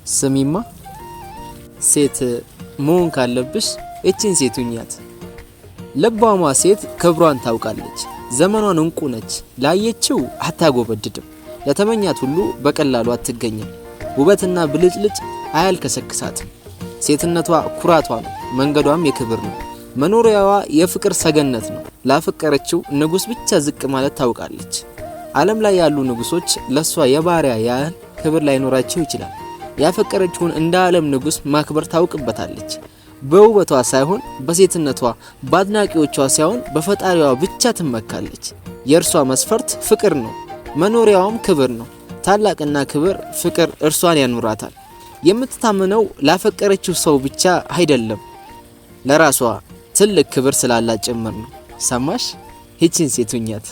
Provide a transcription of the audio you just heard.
ስሚማ፣ ሴት መሆን ካለብሽ እቺን ሴት ሁኛት። ልባሟ ሴት ክብሯን ታውቃለች፣ ዘመኗን እንቁ ነች። ላየችው አታጎበድድም፣ ለተመኛት ሁሉ በቀላሉ አትገኝም። ውበትና ብልጭልጭ አያልከሰክሳትም። ሴትነቷ ኩራቷ ነው፣ መንገዷም የክብር ነው። መኖሪያዋ የፍቅር ሰገነት ነው። ላፈቀረችው ንጉሥ ብቻ ዝቅ ማለት ታውቃለች። ዓለም ላይ ያሉ ንጉሶች ለሷ የባሪያ ያህል ክብር ላይኖራቸው ይችላል። ያፈቀረችውን እንደ ዓለም ንጉሥ ማክበር ታውቅበታለች። በውበቷ ሳይሆን በሴትነቷ፣ በአድናቂዎቿ ሳይሆን በፈጣሪዋ ብቻ ትመካለች። የእርሷ መስፈርት ፍቅር ነው፣ መኖሪያዋም ክብር ነው። ታላቅና ክብር ፍቅር እርሷን ያኑራታል። የምትታመነው ላፈቀረችው ሰው ብቻ አይደለም፣ ለራሷ ትልቅ ክብር ስላላት ጭምር ነው። ሰማሽ? ይቺን ሴት ሁኛት።